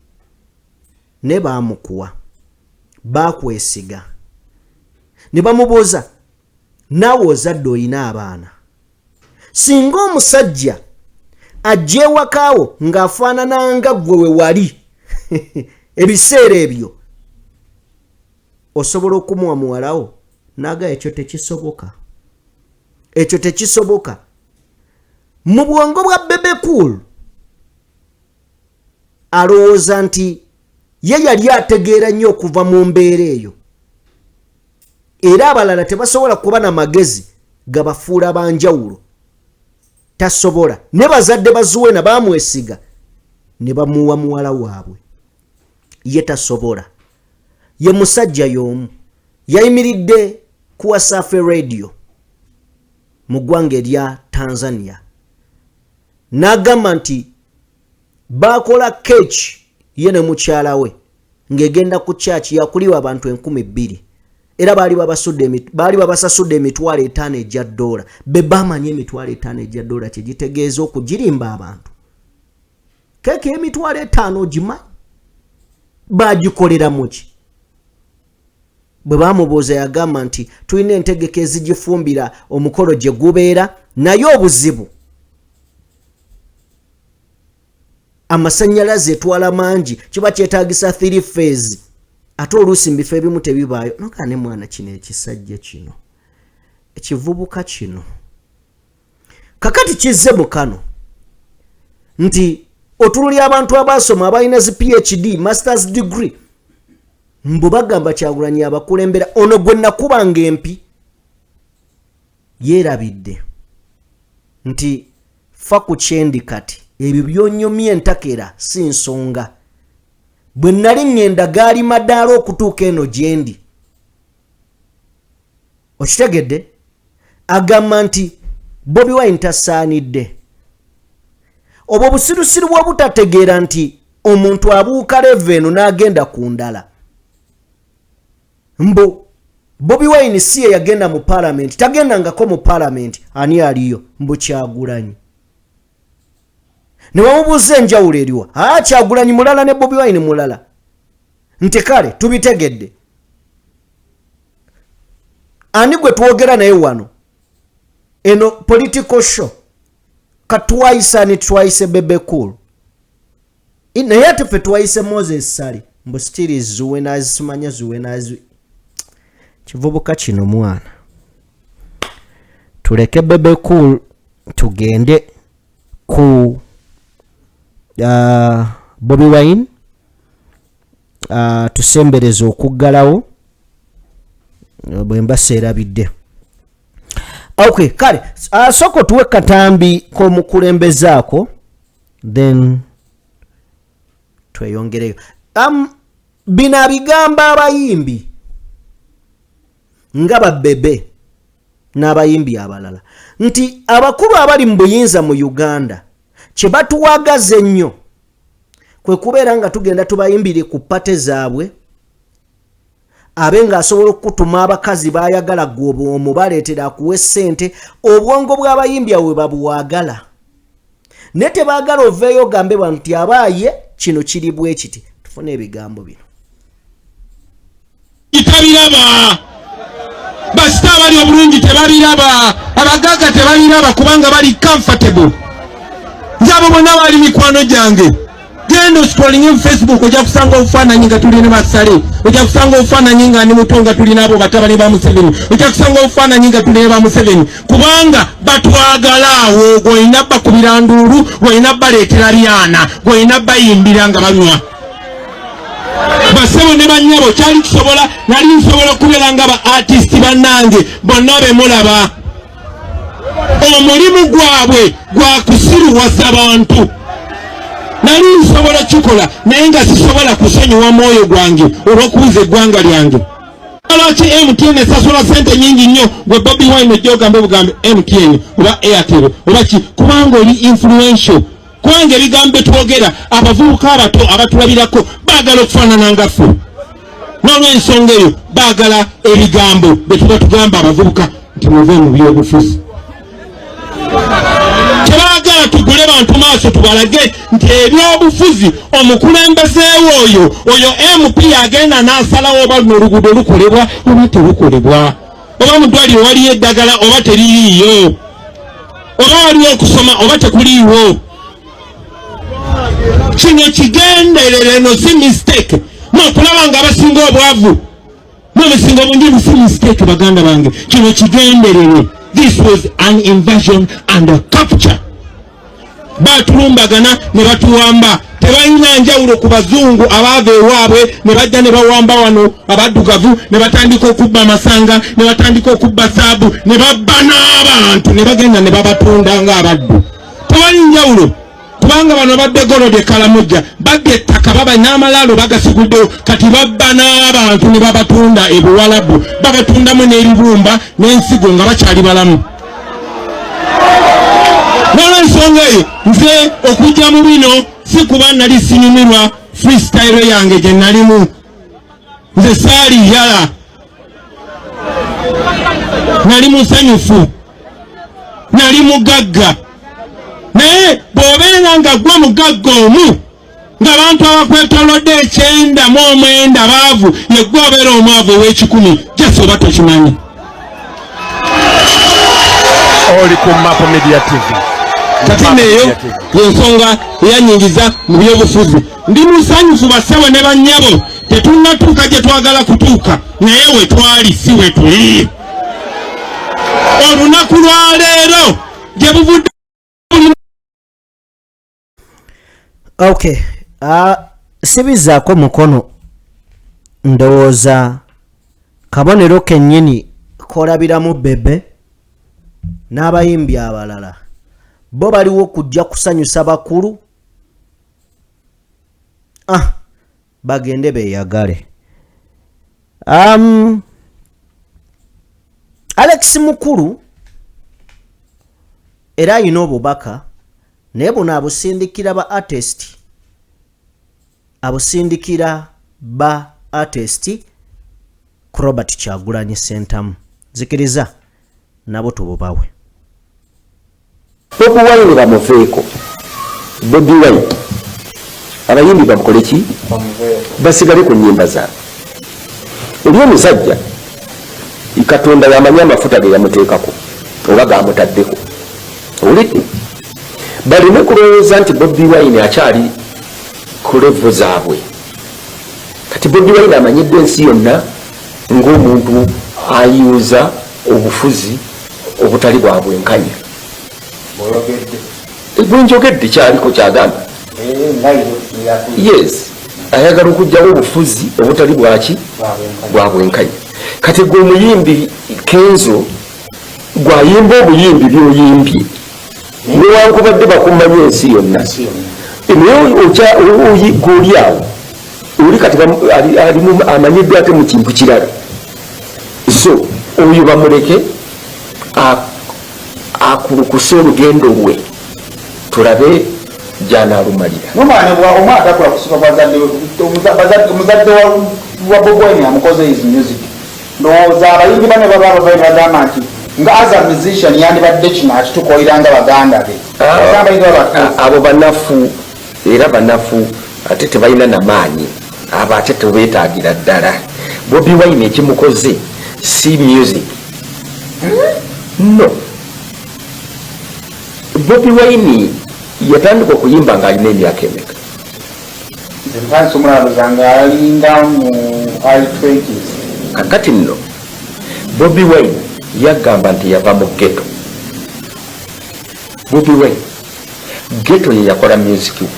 ne baamukuwa, baakwesiga. Ne bamubuuza naawe ozadde olina abaana, singa omusajja ajja ewakaawo ng'afaanana nga ggwe we wali ebiseera ebyo, osobola okumuwa muwalawo? N'agamba ekyo tekisoboka, ekyo tekisoboka. Mu bwongo bwa Bebe Cool alowooza nti ye yali ategeera nnyo okuva mu mbeera eyo, era abalala tebasobola kuba na magezi gabafuula banjawulo, tasobola. Ne bazadde ba Zuena baamwesiga ne bamuwa muwala waabwe, ye tasobola. Ye musajja y'omu yayimiridde ku Wasafi Radio mu ggwanga erya Tanzania n'agamba nti baakola keeki ye ne mukyala we ng'egenda ku church yakuliwa abantu 2,000, era baali babasasudde $5,000 egya dola. Be bamanyi $5,000 egya dola kye gitegeeza okugirimba abantu. Keeki $5,000 ogimanyi bagikolera muki? Bwe bamubuuza yagamba nti tulina entegeka ezigifumbira omukolo gye gubeera, naye obuzibu amasannyalaze etwala mangi, kiba kyetaagisa 3 phase, ate oluusi mu bifo ebimu tebibaayo. Noga ne mwana kino ekisajja kino ekivubuka kino kakati kizze mu kano nti otululi abantu abaasoma abalina zi PhD, masters degree, mbu bagamba Kyagulanyi abakulembera. Ono gwe nakubanga empi yeerabidde nti fa ku kyendi kati ebyo byonyomye entakera si nsonga. Bwe nali ŋŋenda gaali madaala okutuuka eno gye ndi. Okitegedde? Agamba nti Bobi Wine tasaanidde. Obwo obusirusiru bw'obutategeera nti omuntu abuuka level eno n'agenda ku ndala. Mbu Bobi Wine si ye yagenda mu paalamenti, tagendangako mu paalamenti, ani aliyo? Mbu Kyagulanyi. Ne bamubuuza enjawulo eriwa? Kyagulanyi mulala ne Bobi Wine mulala. Nti kale tubitegedde. Ani gwe twogera naye wano? Eno political show. Katwayisa ni twayise Bebe Cool. Naye ate ffe twayise Moses Sali. Mbu still Zuena simanya Zuena kivubuka kino mwana. Tuleke Bebe Cool tugende ku Bobi Wine, tusembereze okuggalawo bwe mba seerabidde. Okay, kale sooka otuwe katambi k'omukulembezaako then tweyongereyo. Bino abigamba abayimbi nga babebe n'abayimbi abalala nti abakulu abali mu buyinza mu Uganda kye batuwagaza ennyo kwe kubeera nga tugenda tubayimbire ku pate zaabwe, Abe ng'asobola okukutuma abakazi b'ayagala ggwe omubaleetera akuwe ssente. Obwongo bw'abayimbi awo we babuwaagala, naye tebaagala oveeyo ogambe bano nti abaaye kino kiri bwe kiti. Tufune ebigambo bino. Tabiraba basita abali obulungi, tebabiraba abagagga, tebabiraba kubanga bali comfortable. Nze abo bonna bali mikwano gyange. Genda oscrollinge mu Facebook, ojja kusanga obufaananyi nga tuli ne basale, ojja kusanga obufaananyi nga ndi muto nga tuli n'abo batabani ba Museveni, ojja kusanga obufaananyi nga tuli ne ba Museveni, kubanga batwagala. Awo gwolina bakubira nduulu, gwolina baleetera byana, gwolina bayimbira nga banywa. Basebo ne bannyabo, kyali kisobola, nali nsobola okubeera nga ba artist bannange bonna be mulaba. Omulimu gwabwe gwa kusiruwaza bantu. Nali nsobola kikola, naye nga sisobola kusonyiwa mwoyo gwange olw'okubuza eggwanga lyange. Lwaki MTN esasula sente nyingi nnyo? Gwe Bobi Wine ojja ogambe bugambe MTN oba Airtel oba ki, kubanga oli influential, kubanga ebigambo byetwogera abavubuka abato abatulabirako baagala okufaanana nga ffe. N'olwensonga eyo baagala ebigambo bye tuba tugamba abavubuka nti muve mu byobufuzi. Tebaagala tugule bantu maaso tubalage nti ebyobufuzi omukulembezeewo oyo oyo MP agenda n'asalawo oba luno oluguudo lukolebwa oba terukolebwa, oba mu ddwaliro waliyo eddagala oba teririiyo, oba waliwo okusoma oba tekuliiwo. Kino kigenderere, no si mistake. Mwekulaba nga abasinga obwavu mwemusinga obungi, si mistake baganda bange, kino kigenderere. This was an invasion and a capture. Batulumbagana ne batuwamba. Tebalina njawulo ku bazungu abaava ewaabwe ne bajja ne bawamba wano abaddugavu, ne batandika okubba amasanga, ne batandika okubba saabu, ne babba n'abantu, ne bagenda ne babatunda ng'abaddu. Tewali njawulo, kubanga bano babbe gold e Kalamojja, babbye ettaka, baba n'amalaalo bagasiguddewo. Kati babba n'abantu ne babatunda e Buwalabu, babatundamu n'ebibumba n'ensigo nga bakyali balamu. N'olwensonga eyo, nze okujja mu bino si kuba nali sinyumirwa freestyle yange gye nalimu. Nze saali yala, nali musanyufu, nali mugagga. Naye bw'obeera nga gwe mugagga omu ng'abantu abakwetolodde 99 baavu, yeggwe obeera omwavu ow'ekikumi jasi, oba tokimanyi. Oli ku Mapo Media TV. Kati neeyo yensonga eyanyingiza mu byobufuzi. Ndi musanyufu bassebo ne bannyabo. Tetunnatuuka gye twagala kutuuka, naye we twali si we tuli olunaku lwaleero gye buvudde. Okay, sibizaako mukono. Ndowooza kabonero kennyini kolabiramu Bebe n'abayimbi abalala bo baliwo kujja kusanyusa bakulu. Bagende beeyagale. Alex Mukulu era ayina obubaka, naye buno abusindikira ba artist, abusindikira ba artist ku Robert Kyagulanyi Sentamu. Zikiriza nabo tububawe. Bobi Wine bamuveeko. Bobi Wine, abayimbi bamukole ki? Basigale ku nyimba zaabwe. Oli omusajja Katonda yamanyi amafuta ge yamuteekako oba gamutaddeko. Owulidde? Baleme kulowooza nti Bobi Wine akyali ku level zaabwe. Kati Bobi Wine amanyiddwa ensi yonna ng'omuntu ayuuza obufuzi obutali bwa bwenkanya. Bwenjogedde kyaliko kyagamba yes, ayagala okugyawo obufuzi obutali bwaki, bwa bwenkanya. Kati gwe omuyimbi Kenzo, gwayimba obuyimbi byoyimbye, newankubadde bakumanyi ensi yonna, naye goli awo oli kati amanyiddwa ate mu kintu kirala. So oyo bamuleke akulukuse olugendo lwe, tulabe. Gyanaalumalira. Omwana takula kusiba muzadde wa Bobi Wine amukoze his music. Ndowooza abayimbi bane baba bavayo bagamba nti nga as a musician yandibadde kino akitukolera nga baganda be. Abo banafu, era banafu ate tebalina namaanyi, abo ate tebeetaagira ddala. Bobi Wine ekimukoze si music, no. Bobi Wine yatandika okuyimba ng'alina emyaka emeka? Ntandise omulaluza nga alinga mu early 20s. Kakati nno Bobi Wine yagamba nti yava mu ghetto. Bobi Wine ghetto ye yakola music we,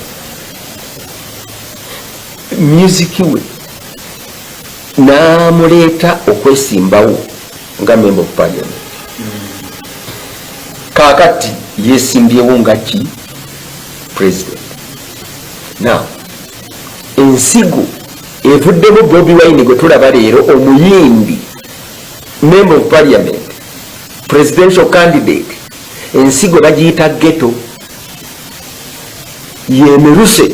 music we n'amuleeta okwesimbawo nga member of parliament. Kakati yesimbyewo nga ki? President. Now ensigo evuddemu Bobi Wine gwe tulaba leero, omuyimbi, member of parliament, presidential candidate, ensigo bagiyita ghetto, yemeruse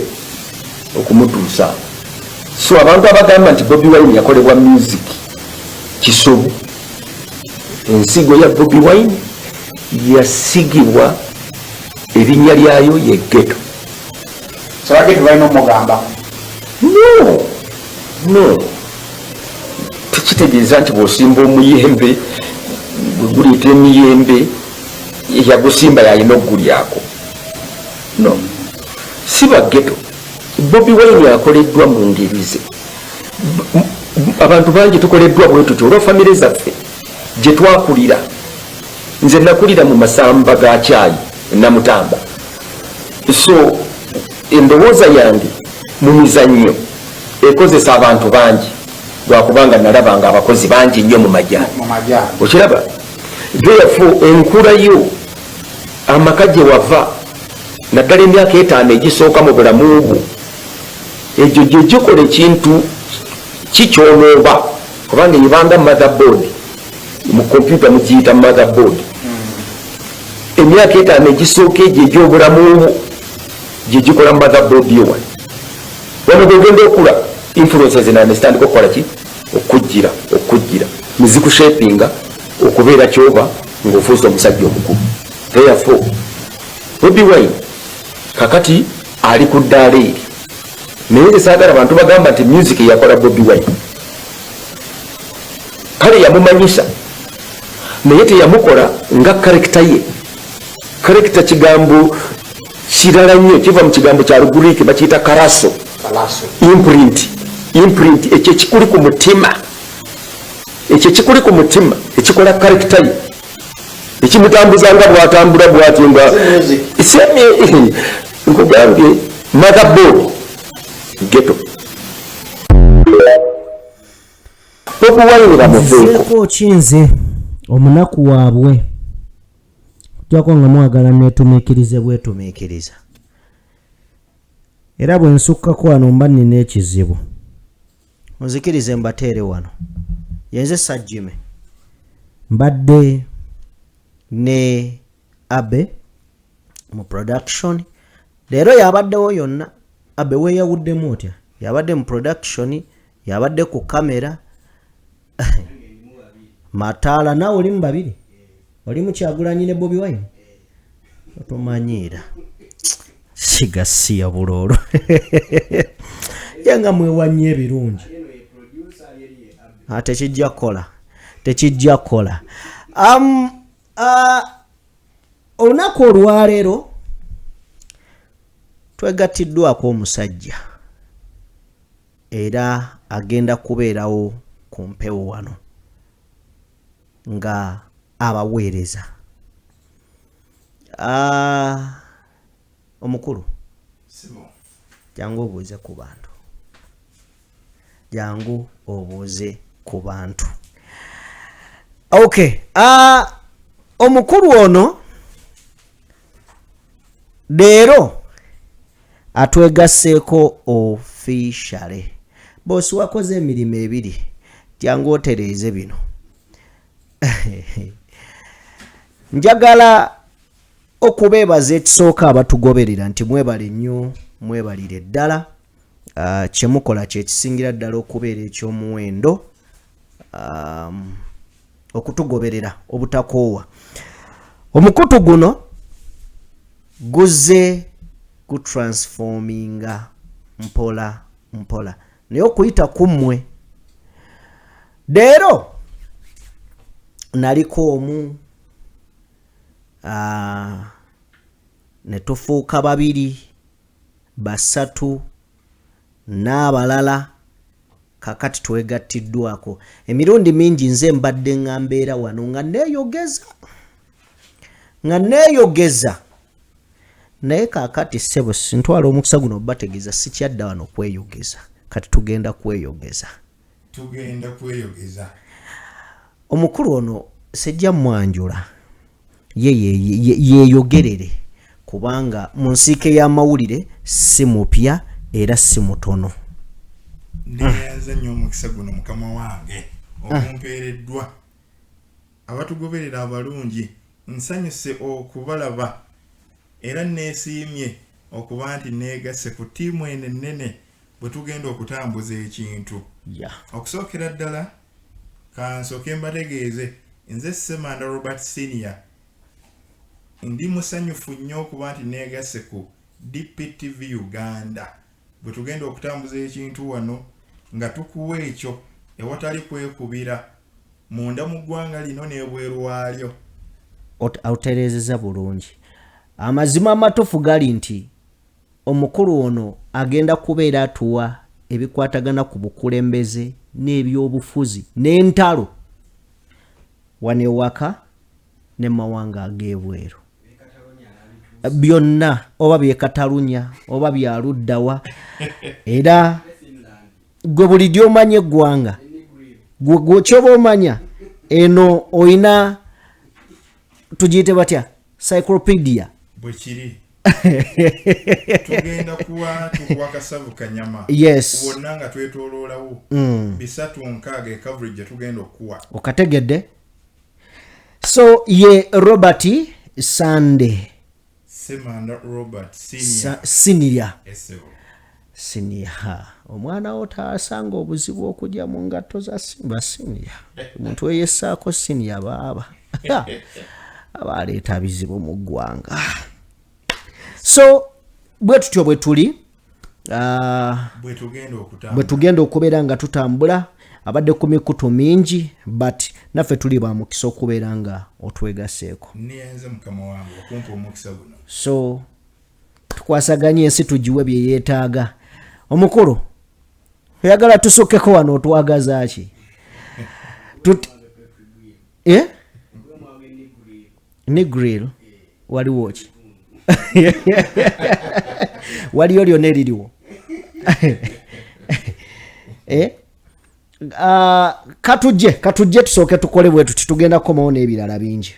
okumutuusa. So abantu abagamba nti Bobi Wine yakolebwa music, kisobu. Ensigo ya Bobi Wine yasigibwa, erinnya lyayo ye ghetto. So aba ghetto balina omugamba? No, tekitegeeza nti bw'osimba omuyembe bwe guleeta emiyembe, yagusimba yalina okugulyako. No, si ba ghetto. Bobi Wine akoleddwa mu ngeri ze. Abantu bangi tukoleddwa bwe tutyo olwa famire zaffe gye twakulira. Nze nakulira mu masamba ga kyayi Namutamba, so endowooza yange mu mizannyo ekozesa abantu bangi, lwakubanga nalabanga abakozi bangi nnyo mu majani. Mu majani. Okiraba, therefore enkulayo, amaka gye wava, naddala emyaka 5 egisooka mu bulamu bwo, egyo gye gikola ekintu kikyonooba, kubanga ebanga motherboard mu kompyuta, mugiyita motherboard. Emyaka 5 egisooka egyo egy'obulamu bwo gye gikola motherboard yo. Wano wano bwegenda okula, influences endala nezitandika okukola ki? Okujjira nezikushapinga okubeera kyoba ng'ofuuse omusajja omukulu. Therefore Bobi Wine kakati ali ku ddaala eryo, naye nze saagala bantu bagamba nti music yakola Bobi Wine. Kale yamumanyisa, naye teyamukola nga character ye. Character kigambo kirala nnyo, kiva mu kigambo kya Luguriiki bakiyita karaso, imprint. Imprint, ekyo ekikuli ku mutima, ekyo ekikuli ku mutima ekikola character ye, ekimutambuza nga bwatambula bwatyo nga nkugambye motherboard ghetto. Bobi Wine bamuveeko. Nzeeko kinze omunaku waabwe, ojjako nga mwagala neetumiikirize bwetumiikiriza, era bwe nsukkako wano mba nnina ekizibu. Munzikirize mbateere wano. Yenze Sajjime, mbadde ne Abe mu production leero, yabaddewo yonna. Abe, weeyawuddemu otya? Yabadde mu production, yabadde ku kamera, mataala. Naawe oli mu babiri, oli mu Kyagulanyi ne Bobi Wine. Otomanyiira sigasiya buloolo ye nga mwewannyo ebirungi. Ah, tekijja kukola, tekijja kukola. Olunaku olwaleero twegattiddwako omusajja, era agenda kubeerawo ku mpewo wano nga abaweereza. Omukulu, jangu obuuze ku bantu, jangu obuuze ku bantu. Okay, omukulu ono leero atwegasseeko officially. Bosi, wakoze emirimu ebiri, jangu otereeze bino. Njagala Okubeebaza ekisooka abatugoberera nti mwebale nnyo, mwebalire ddala. Kyemukola kyekisingira ddala okubeera eky'omuwendo, okutugoberera obutakoowa. Omukutu guno guzze gutransforminga mpola mpola, naye okuyita ku mmwe. Leero naliko omu, ne tufuuka babiri, basatu n'abalala. Kakati twegattiddwako emirundi mingi. Nze mbadde nga mbeera wano nga neeyogeza, nga neeyogeza, naye kaakati ssebo ntwala omukisa guno obategeeza sikyadda wano kweyogeza. Kati tugenda kweyogeza. Tugenda kweyogeza. Omukulu ono sejja mwanjula, ye yeeyogerere, kubanga mu nsiike y'amawulire si mupya era si mutono. Neyanza nnyo omukisa guno mukama wange ogumpeereddwa. Abatugoberera abalungi, nsanyuse okubalaba era neesiimye okuba nti neegasse ku ttiimu eno ennene bwe tugenda okutambuza ekintu. Okusookera ddala kansooke mbategeeze, nze Ssemanda Robert Senior, ndi musanyufu nnyo okuba nti neegasse ku DPTV Uganda bwe tugenda okutambuza ekintu wano nga tukuwa ekyo ewatali kwekubira munda mu ggwanga lino n'ebweru waalyo. Otereezeza bulungi. Amazima amatuufu gali nti omukulu ono agenda kubeera atuwa ebikwatagana ku bukulembeze n'ebyobufuzi n'entalo wano ewaka ne mawanga ag'ebweru byonna, oba byekatalunya oba byaluddawa. Era gwe buli lyomanya eggwanga, gwe kyoba omanya eno oyina tugiyite batya, cyclopedia. Bwe kiri, tugenda kuwa tukuwa kasavu kanyama. Wonna nga twetoloolawo 360 e coverage gye tugenda okuwa. Okategedde. So ye Robert Sunday Semanda Robert Senior. Senior. Esebo. Senior, omwana wo taasanga obuzibu okujja mu ngatto za simba senior. Omuntu eyessaako senior baaba aba aleeta bizibu mu ggwanga. So bwe tutyo bwe tuli, bwe tugenda okutambula. Bwe tugenda okubeera nga tutambula. Abadde ku mikutu mingi, but naffe tuli ba mukisa okubeera nga otwegaseeko. Neyanze mukama wange okumpa omukisa guno. So tukwasaganye ensi tugiwe bye yeetaaga. Omukulu, oyagala tusukkeko wano, otwagaza ki? Eh? Negril waliwo ki? Waliyo lyonna eririwo? Eh? Ah, katujje tusooke tukole bwe tuti, tugenda kukomawo n'ebirala bingi.